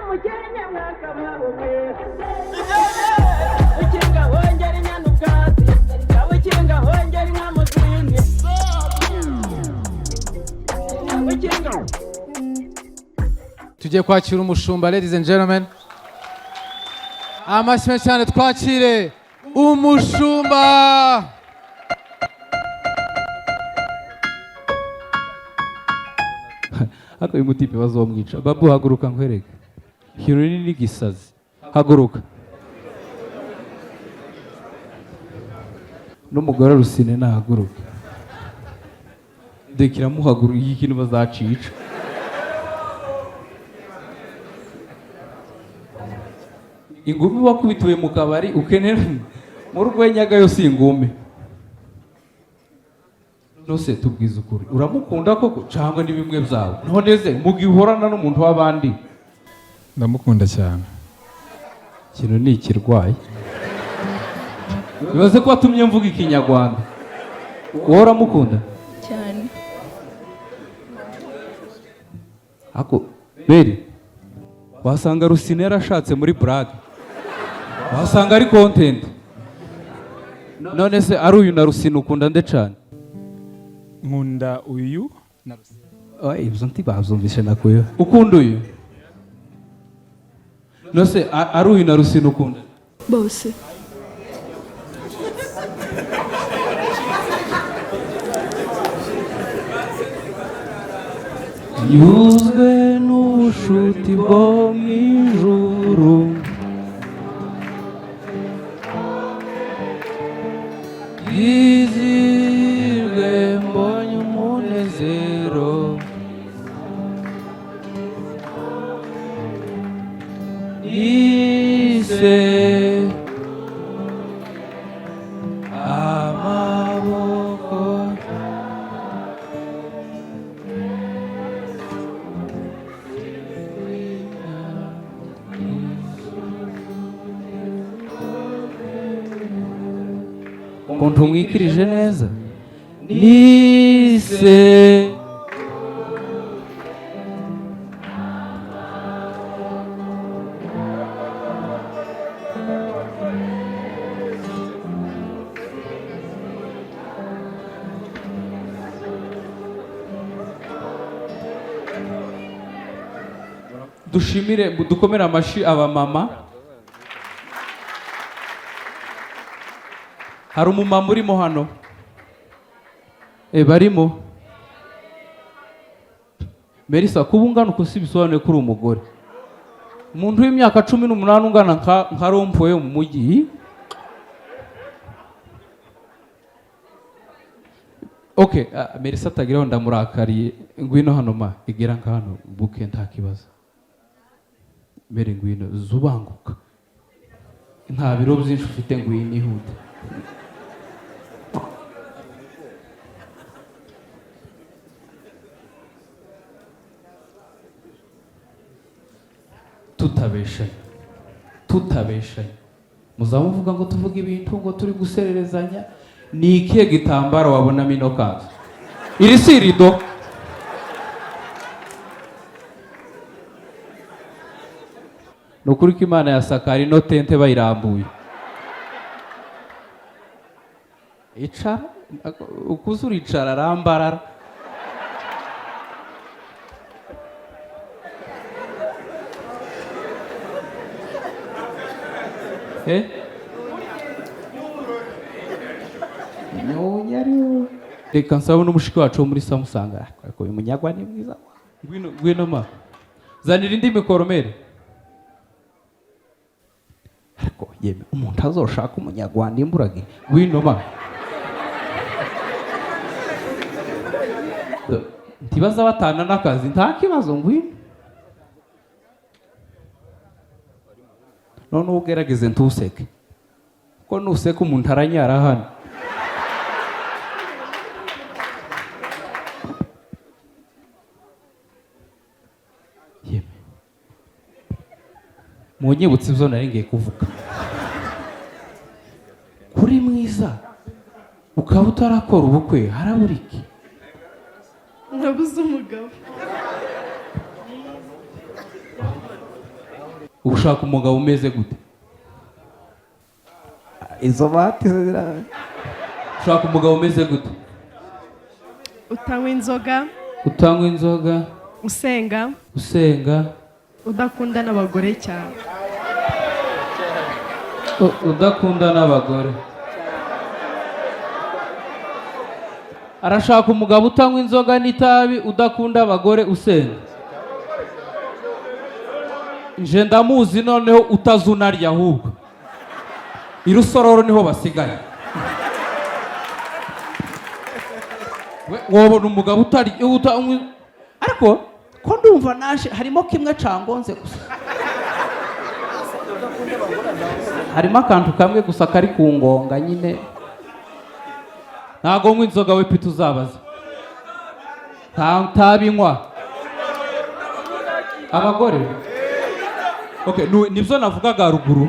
Umukenke mwakabaho mwe. Ukinga hongera inyana ubwatsi, ukinga hongera inka mu zindi, ukinga. Tugiye kwakira umushumba. Ladies and gentlemen, amashyi menshi cyane, twakire umushumba. Ariko uyu mutipe bazomwica. Babu, haguruka nkwereke ikintu nini n'igisazi. Haguruka n'umugore Rusine nahaguruka dore kiramuhaguruka. Iki kintu bazacica. Ingumi wakubitiwe mu kabari ukenera mu rwenyagayo si ingumi. Nose tubwize ukuri, uramukunda koko cyangwa ni bimwe byawe? None se mugihe uhorana n'umuntu w'abandi? Ndamukunda cyane. Ikintu ni ikirwayi. Bibaze ko watumye mvuga Ikinyarwanda. Wowe uramukunda? Cyane. Ako beri wasanga Rusine yarashatse muri burage, wasanga ari content. None se ari uyu na Rusine, ukunda nde cyane? Nkunda uyu na Rusine. Oya, ibyo ntibabyumvishe nakuyeho. Ukunda uyu? Nose ari uyu na Rusine, ukunda? Bose. Yuzwe n'ubushuti bwo mu ijuru. Yizirwe mbonye umunezero. Ise amaboko. Ukuntu mwikirije neza nise. Dushimire, dukomere amashyi abamama. Hari umumama urimo hano? Barimo. Melissa, kuba ungana uko si bisobanuye ko uri umugore. Umuntu w'imyaka 18 ungana nka rond-point yo mu mujyi. Okay, Melissa atagiraho ndamurakariye. Ngwino hano ma, igera nka hano buke, nta kibazo. Mbere ngwino zubanguka, nta biro byinshi ufite, ngwino ihute. Tutabeshanye, tutabeshanye, muzamuvuga ngo tuvuge ibintu ngo turi gusererezanya. Ni ikihe gitambaro wabonamo ino kanzu? Iri si irido. Ni ukuri ko Imana yasakara ino tente bayirambuye. Icara ukuze, uricara arambarara. Eh? Nyunyari. Reka nsabe n'umushiki wacu wo muri Samsung. Ariko uyu munyagwa ni mwiza. Ngwino, ngwino ma. Zanira indi mikoromere. Ariko yeme umuntu azoshaka umunyarwanda imburage. Ngwino ma. Ntibaza batana n'akazi, nta kibazo, ngwino. None ugerageze ntuseke. Ko nuseka umuntu aranyara hano. Yeme. Munyibutse ibyo nari ngiye kuvuga. Kuri mwiza ukaba utarakora ubukwe, harabura iki? Nabuze umugabo. Ushaka umugabo umeze gute? Izo bati zira. Ushaka umugabo umeze gute? Utanywa inzoga. Utanywa inzoga. Usenga. Usenga. Udakunda n'abagore cyane. Udakunda n'abagore. Arashaka umugabo utanywa inzoga n'itabi, udakunda abagore, usenga. Nje ndamuzi noneho utazunarya, ahubwo irusororo niho basigaye. Wobona umugabo utarya utanywa, ariko ko ndumva naje harimo kimwe cangonze gusa, harimo akantu kamwe gusa kari ku ngonga nyine. Ntago nywa inzoga we pita, uzabaza. Nta tabinywa. Abagore, okay, nibyo navugaga haruguru.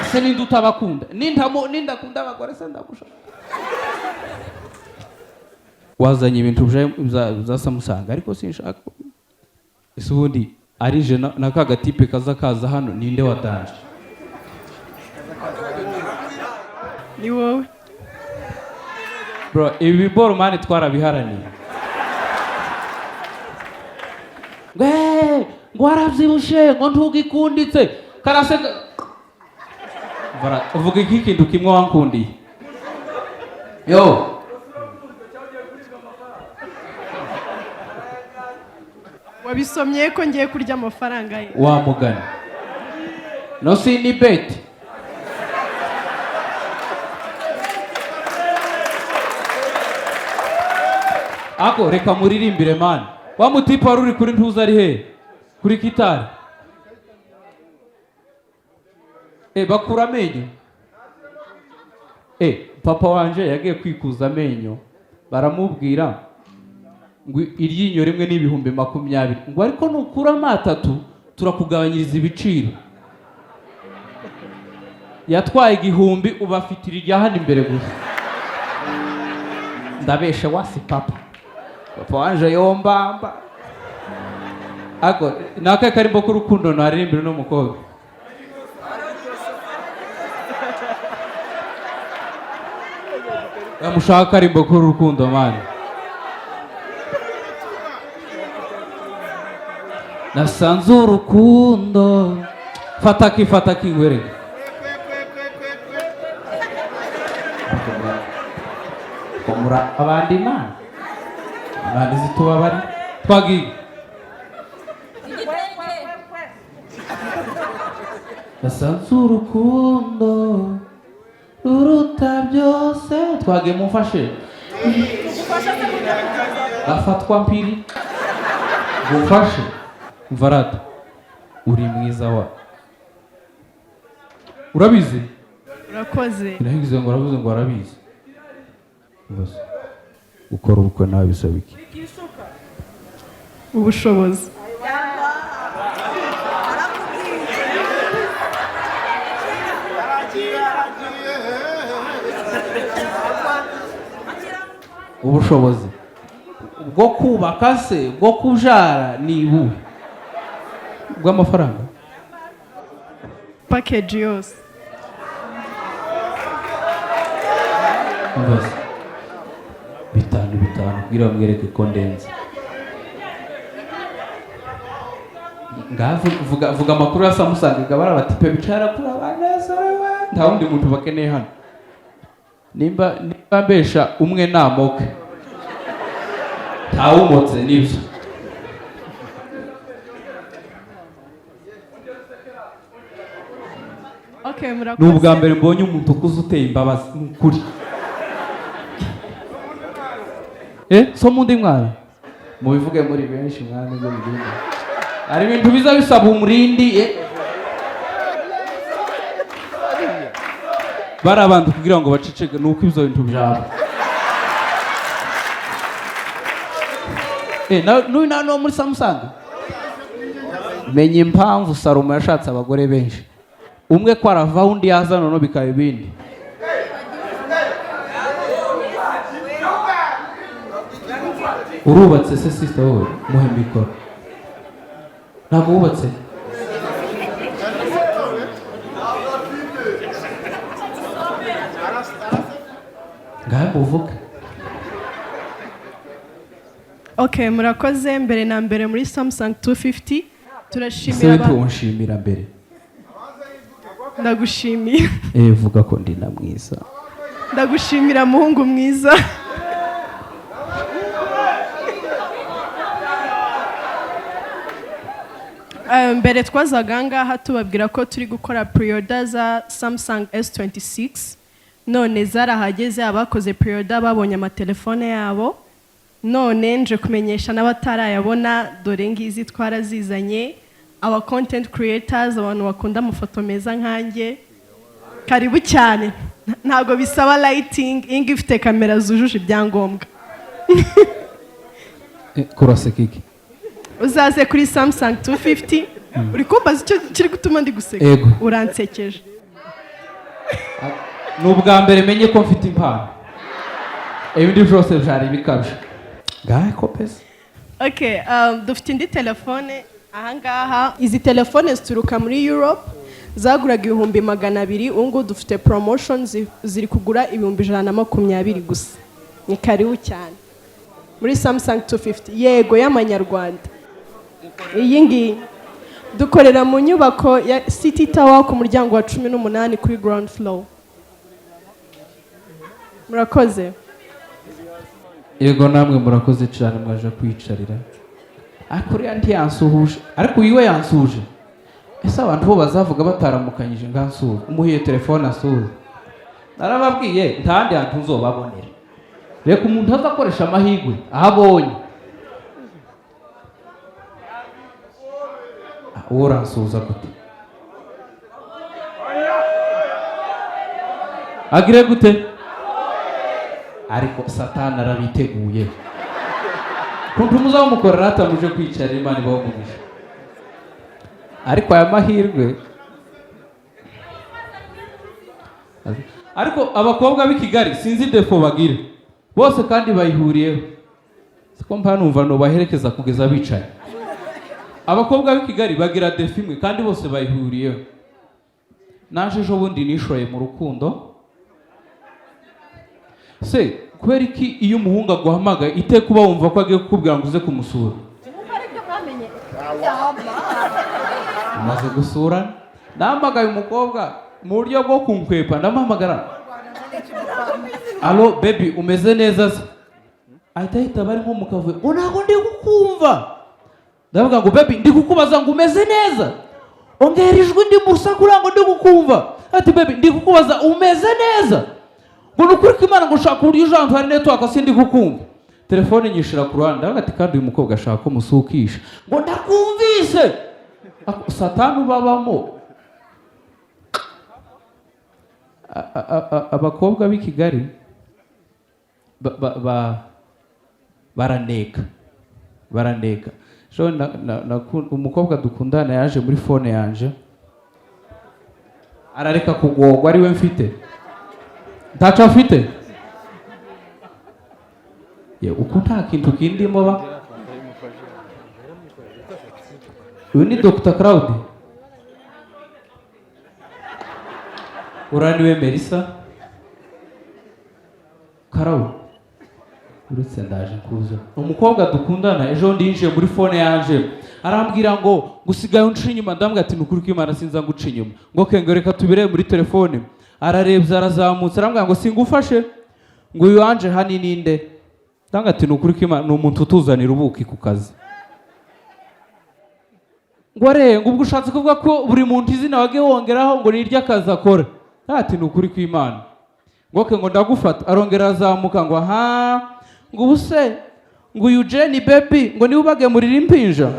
Ese ninde utabakunda? Nindakunda abagore se ndamushaka? Wazanye ibintu bya Samsung, ariko sinshaka. Ese ubundi arije na ka gatipe kaza kaza hano, ninde watanje? Ni wowe. Bro, ibi biboro mani twarabiharaniye. Ngo warabyibushe, ngo ntugikunditse karaseka. Bara uvuga iki kintu kimwe wankundiye yo? Wabisomye ko ngiye kurya amafaranga ye. Wa mugani no si ni beti. Ako reka muririmbire mani. Wa mutipe wari uri kuri ntuza ari he kuri kitari? Bakura amenyo. Papa wanje yagiye kwikuza amenyo, baramubwira ngo iryinyo rimwe ni 20,000, ngo ariko nukuramo atatu turakugabanyiriza ibiciro. Yatwaye 1000, ubafitira irya hano imbere gusa. Ndabeshe wasi papa, papa wanje yombamba. Ako ni akahe karimbo k'urukundo naririmbira uno mukobwa? Bamushaka akarimbo k'urukundo mani. Nasanze urukundo. Fataki fataki ngwereke. Komura abandi imana. Abandi zitubabari twagiye. Nasanze urukundo ruruta byose. Twagiye, mumfashe. Afatwa mpiri, mumfashe. Mvarata, uri mwiza wa, urabizi. Urakoze. Nahigize ngo aravuze ngo arabizi. Ubase gukora ubukwe nawe bisaba iki? Ubushobozi. Ubushobozi bwo kubaka se, bwo kubyara, ni ubuhe? Bw'amafaranga? Package yose. Ubase bitanu bitanu kugira bamwereke ko ndenze. Ngaho vuga, vuga amakuru ya Samsung. Gabara batipe bicara kuri abanezerewe, nta wundi muntu bakeneye hano. Nimba mbesha umwe namoke, ntawumotse nibyo. Okay, Ni murakoze. ubwa mbere mbonye umuntu ukuze uteye imbabazi, ni ukuri. So mundi mwana Mubivuge muri benshi mwana, nibyo bigenda. Hari ibintu biza bisaba umurindi. Bari abantu kugira ngo baceceke ni uko ibyo bintu byaba. N'uyu nawe ni uwo muri Samsung. Menya impamvu Salomo yashatse abagore benshi. Umwe ko aravaho undi yaza, noneho bikaba ibindi. Urubatse se sister? Wowe muhe mikoro. Ntabwo wubatse? Ngahe muvuge. Okay, murakoze. Mbere na mbere, muri Samsung 250 Ese turashimira wite unshimira mbere. Ndagushimiye. Eh, vuga ko ndi na mwiza. Ndagushimira, muhungu mwiza. Mbere twazaga ngaha tubabwira ko turi gukora pre-order za Samsung S26, none zarahageze. Abakoze pre-order babonye amatelefone yabo. None nje kumenyesha n'abatarayabona, dore ngizi twarazizanye. Aba content creators, abantu bakunda amafoto meza nkanjye, karibu cyane. Ntabwo bisaba lighting, iyi ngiyi ifite kamera zujuje ibyangombwa. Eh, kuraseka iki? Uzaze kuri Samsung 250. Uri kumbaza icyo kiri gutuma ndi guseka? Ego. Uransekeje. Ni ubwa mbere menye ko mfite impano, ibindi byose byari bikabije. Ngahe ko pesa. Okay, dufite indi telefone ahangaha. Izi telefone zituruka muri Europe, zaguraga 200,000. Ubu ngubu dufite promotion, ziri kugura 120,000 gusa. Ni karibu cyane muri Samsung 250. Yego, y'amanyarwanda iyi ngiyi. Dukorera mu nyubako ya City Tower, ku muryango wa 18, kuri ground floor. Murakoze. Yego, namwe murakoze cyane. Mwaje kwicarira, ariko uriya ntiyansuhuje, ariko uyu we yansuhuje. Ese abantu bo bazavuga bataramukanyije? Ngansuhuze, umuhiye telefone asuhuze. Narababwiye, nta handi hantu nzobabonera. Reka umuntu azakoresha amahirwe aho abonye. Ah, wowe uransuhuza gute? Agire gute? Ariko Satani arabiteguye kuntu muzaba mukorera hatamuje kwicara. Imana ibaho umugisha, ariko aya mahirwe. Ariko abakobwa b'i Kigali sinzi défaut bagira bose kandi bayihuriyeho, siko mpa numva nubaherekeza kugeza bicaye. Abakobwa b'i Kigali bagira défaut imwe kandi bose bayihuriyeho. Naje ejo bundi nishoye mu rukundo. Se kubera iki iyo umuhungu aguhamagaye iteka uba wumva ko agiye kukubwira ngo uze kumusura? Umaze gusura, nahamagaye umukobwa mu buryo bwo kunkwepa, ndamuhamagara: "Allo baby, umeze neza se?" Ahita yitaba ari nko mu kavuyo ngo: "Ntabwo ndi kukumva." Ndavuga ngo: "Baby, ndi kukubaza ngo umeze neza, ongera ijwi, ndi mu rusaku, ntabwo ndi kukumva." Ati: "Baby, ndi kukubaza umeze neza." Ngo: "Ni ukuri ko Imana, ngo ushaka uburyo uje ahantu hari network, sindi kukumva." Telefone nyishira ku ruhande. Ndavuga ati: "Kandi uyu mukobwa ashaka ko musukisha." Ngo: "Ndakumvise." Satani ubabamo. Abakobwa b'i Kigali baraneka, baraneka. So, umukobwa dukundana yaje muri phone yanje, arareka kugogwa ari we mfite, ntaco afite. Ye, uko nta kintu kindimo ba. Uyu ni Dr Claude, uriya niwe Melissa. Karawu, uretse ndaje kuza. Umukobwa dukundana ejo bundi yinjiye muri phone yanje, arambwira ngo: "Gusigaye unca inyuma." Ndambwira ati: "Nukuri ko Imana sinza nguca inyuma." Ngo: "Kenge, reka tubirebe muri telefone." Ararebye, arazamutse, arambwira ngo: "Singufashe." Ngo: "Uyu wanje hani ninde?" Ndambwira ati: "Nukuri ko Imana, ni umuntu utuzanira ubuki ku kazi." Ngo: "Are ngo ubwo ushatse kuvuga ko buri muntu izina wagiye wongeraho ngo ni iry'akazi akora?" Ati: "Ni ukuri kw'Imana." Ngo: "Okay." Ngo: "Ndagufata." Arongera arazamuka, ngo: "Aha." Ngo: "Ubu se," ngo, "uyu Jenny baby," ngo, "niwe ubagemurira impinja?"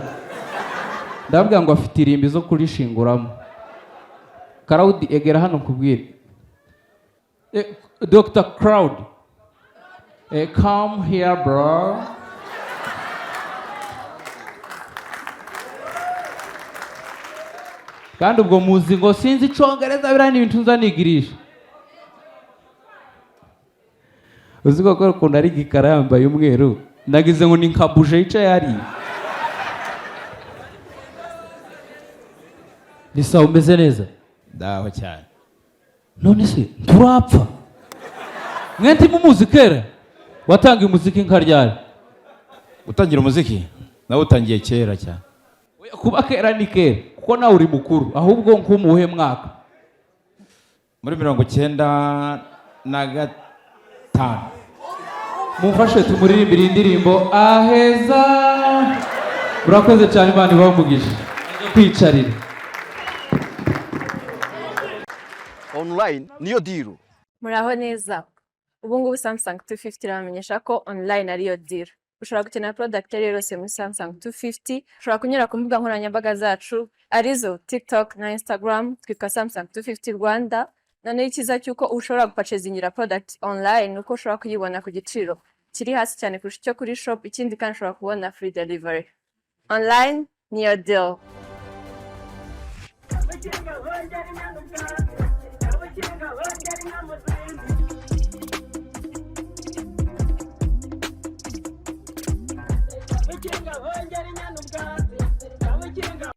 Ndababwira ngo afite irimbi zo kurishinguramo. Karawudi, egera hano nkubwire. Dr Crowd, come here bro. Kandi ubwo muzi ngo sinzi icongereza, biriya ni ibintu nzanigirisha. Uzi ko kubera ukuntu ari igikara yambaye umweru, nagize ngo ni nka buje yicaye hariya. Ni sawa, umeze neza? Ndaho cyane. None se nturapfa? Mwe ntimumuzi kera? Watangiye umuziki nka ryari? Gutangira umuziki nawe utangiye kera cyane. Oya, kuba kera ni kera kuko nawe uri mukuru, ahubwo nk'umuhe mwaka? Muri 95. Mumfashe tumuririmbire indirimbo aheza. Urakoze cyane, Imana ibahe umugisha. Kwicarira. Online niyo deal. Muraho neza. Ubu ngubu Samsung 250 irabamenyesha ko online ariyo deal. Ushobora gukenera product iyo ari yo yose muri Samsung 250, ushobora kunyura ku mbuga nkoranyambaga zacu arizo TikTok na Instagram, twitwa Samsung 250 Rwanda. Noneho icyiza cy'uko ushobora gupurchasingira product online ni uko ushobora kuyibona ku giciro kiri hasi cyane kurusha icyo kuri shop, ikindi kandi ushobora kubona free delivery. Online niyo deal. Ukinga hongera inyana ubwatsi, ukinga hongera inka mu zindi. Ukinga hongera inyana ubwatsi, ukinga.